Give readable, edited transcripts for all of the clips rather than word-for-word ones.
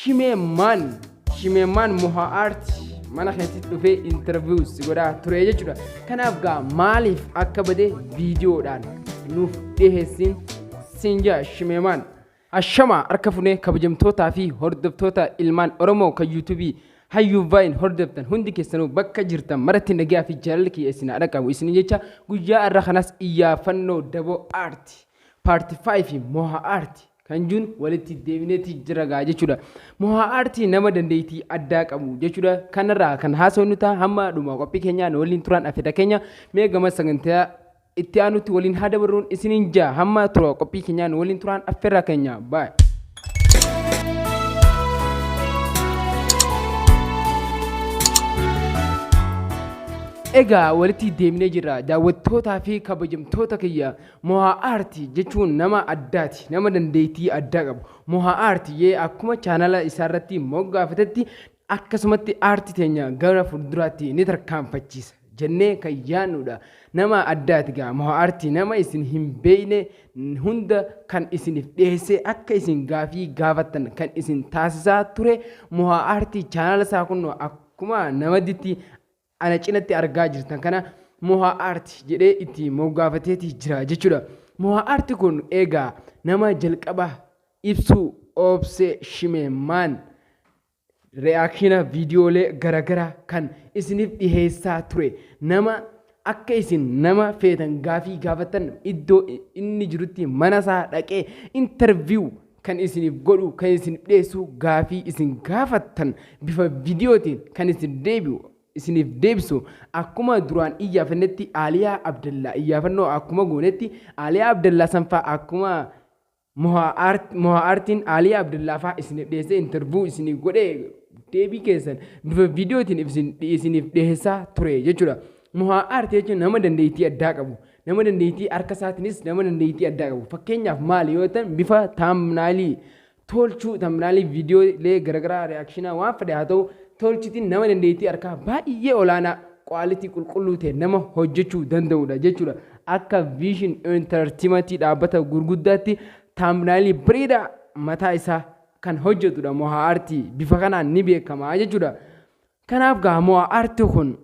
Shimee Maan Shimee Maan Mohaa Aarti mana keessatti dhufee interview si godhaa ture jechuudha. Kanaaf gaa maaliif akka bade viidiyoodhaan nuuf dhiheessin siin jaa Shimee Maan. Ashama harka funee kabajamtootaa fi hordoftoota ilmaan Oromoo kan yuutuubii Hayyuu Vaayin hordoftan hundi keessanuu bakka jirtan maratti nagaa fi jaalalli kiyya isin haa dhaqqabu isin jecha guyyaa irra kanas iyyaafannoo Daboo Aarti Paarti 5 fi Mohaa Aarti kan jiru walitti deebineeti jira gaa jechuudha. Mohaa Aartii nama dandeettii addaa qabu jechuudha. Kanarraa kan haasofnu ta'a hamma dhuma qophii keenyaa nu waliin turan affeeta keenya mee gama sagantaa itti aanutti waliin haa dabarruun isiniin jaa hamma tura qophii keenyaa nu waliin turan affeerraa keenya baay. Egaa walitti deemnee jirra daawwattootaa fi kabajamtoota kiyya. Mohaa Aarti jechuun nama addaati, nama dandeettii addaa qabu. Mohaa Aarti yee akkuma chaanala isaarratti moggaafatetti akkasumatti aartii teenya gara fuulduraatti ni tarkaanfachiisa jennee kan yaadnudha. Nama addaati gaa Mohaa Aarti nama isin hin beekne hunda kan isiniif dhiyeessee akka isin gaafii gaafattan kan isin taasisaa ture. Mohaa Aarti chaanala isaa kun akkuma namaditti ana cinatti argaa jirtan kana Mohaa Aarti jedhee itti moggaafateeti jira jechuudha. Mohaa Aarti kun egaa nama jalqaba ibsuu Obsee Shimee Maan reaakshina viidiyoolee garaagaraa kan isiniif dhiheessaa ture, nama akka isin nama feetan gaafii gaafattan iddoo inni jirutti mana isaa dhaqee interview kan isiniif godhu, kan isiniif dhiyeessu, gaafii isin gaafattan bifa viidiyootiin kan isin deebi'u isiniif deebisu. Akkuma duraan iyyaafannetti Aaliyaa Abdallaa iyyaafannoo akkuma goonetti Aaliyaa Abdallaa sanfaa akkuma Mohaa Aartiin Aaliyaa Abdallaa fa'aa isiniif dhiyeessee interview isiniif godhee deebii keessan bifa viidiyootiin isiniif dhiyeessaa ture jechuudha. Mohaa Aartii jechuun nama dandeettii addaa qabu. Nama dandeettii harka isaatiinis nama dandeettii addaa qabu. Fakkeenyaaf maali yoo ta'an bifa taamnaalii tolchuu, taamnaalii viidiyoolee garaagaraa reaakshinaa waan fedhe haa ta'u tolchitiin nama dandeettii harkaa baay'ee olaanaa quality qulqulluu ta'e nama hojjechuu danda'udha jechuudha. Akka Vision Entertainment dhaabbata gurguddaatti taamnaalii bareedaa mataa isaa kan hojjetudha. Mohaa Aartii bifa kanaan ni beekama jechuudha. Kanaaf gaa Mohaa Aartii kun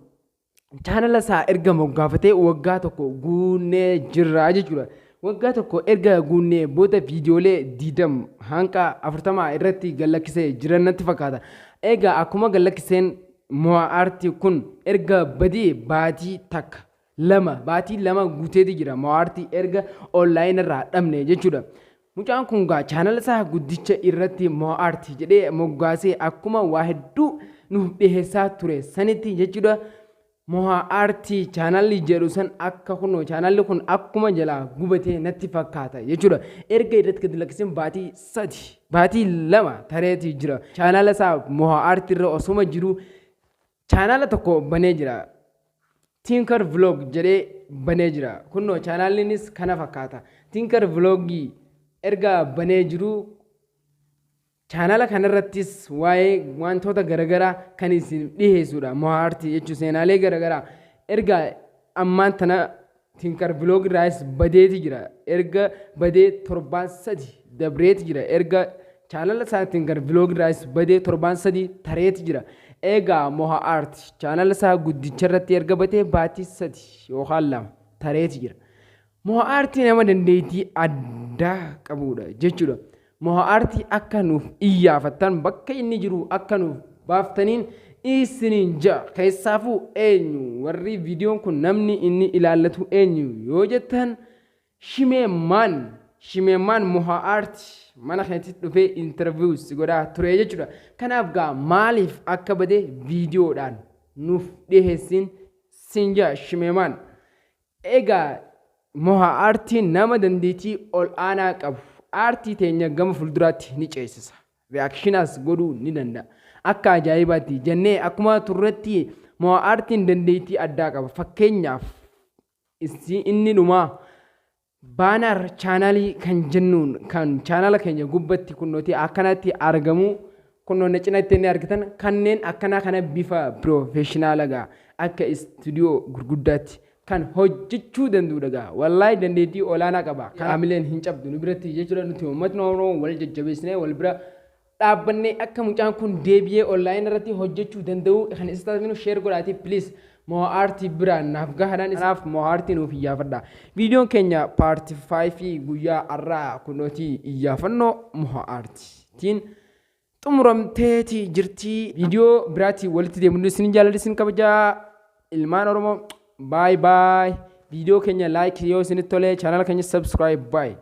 chaanala isaa erga moggaafatee waggaa tokko guunnee jirra jechuudha. Waggaa tokko erga guunnee booda viidiyoolee 20 hanga 40 irratti gallakkisee jiran natti fakkaata. Egaa akkuma gallakkiseen Mohaa Aartii kun erga badee baatii takka lama baatii lama guuteeti jira. Mohaa Aartii erga onlaayinii irraa dhabne jechuudha. Mucaan kun gaa chaanala isaa guddicha irratti Mohaa Aartii jedhee moggaasee akkuma waa hedduu nuuf dhiheessaa ture sanitti jechuudha. Mohaa Aartii chaanalli jedhu san akka kunoo chaanalli kun akkuma jalaa gubatee natti fakkaata jechuudha. Erga irratti gadi lakkiseen baatii 3 baatii 2 tareeti jira. Chaanala isaa Mohaa Aartii irra osoma jiru chaanala tokko banee jira. Tinker Vlog jedhee banee jira. Kunoo chaanalliinis kana fakkaata. Tinker Vlogii erga banee jiru Chaanala kanarrattis waa'ee wantoota garagaraa kan isin dhiheessudha. Mohaa Aartii jechuun seenaalee garagaraa erga ammaan tana Tinker Vlog irraayis badeeti jira. Erga badee torbaan 3 dabreeti jira. Erga chaanala isaa Tinker Vlog irraayis badee torbaan 3 tareeti jira. Egaa Mohaa Aartii chaanala isaa guddicha irratti erga badee baatii 3 yookaan 2 tareeti jira. Mohaa Aartii nama dandeettii addaa qabudha jechuudha. Mohaa Aartii akka nuuf iyyaafattan bakka inni jiru akka nuuf baaftaniin isiniin ja'a. Keessaafuu eenyu warri viidiyoon kun namni inni ilaallatu eenyu yoo jettan Shimee Maan Shimee Maan Mohaa Aartii mana keessatti dhufee interview si godhaa ture jechuudha. Kanaaf gaa maaliif akka bade viidiyoodhaan nuuf dhiheessin siin ja'a Shimee Maan. Egaa Moha Aartiin nama dandeettii ol aanaa qabu. Aartii teenya gama fuulduraatti ni ceesisa. Reaakshinaas godhuu ni danda'a. Akka ajaa'ibaatti jennee akkuma turretti Moha Aartiin dandeettii addaa qaba. Fakkeenyaaf inni dhumaa Banner chaanaalii kan jennuun kan chaanaala keenya gubbatti kunnooti akkanatti argamu kunnoo na cinatti inni argitan kanneen akkanaa kana bifa piroofeeshinaala gaa akka istuudiyoo gurguddaatti kan hojjechuu danda'udha gaa wallaahi dandeettii olaanaa qaba. Haamileen hin cabdu nu biratti jechuudha. Nuti uummatni Oromoo wal jajjabeessinee wal bira Dhaabbannee akka mucaan kun deebi'ee online irratti hojjechuu danda'u kan isa taasifnu share godhaati, please, Mo'aa Aartii biraan naaf gahaadhaan. Kanaaf Mo'aa Aartii nuuf iyyaafadha. Viidiyoon keenya part 5 guyyaa har'aa kunootii iyyaafannoo Mo'aa Aartiitiin xumuramteeti jirti. Viidiyoo biraatiin walitti deemnu, isin jaalladha, isin kabajaa, ilmaan Oromoo. Bye bye. Viidiyoo keenya like yoo isinitti tole, channel keenya subscribe. Bye.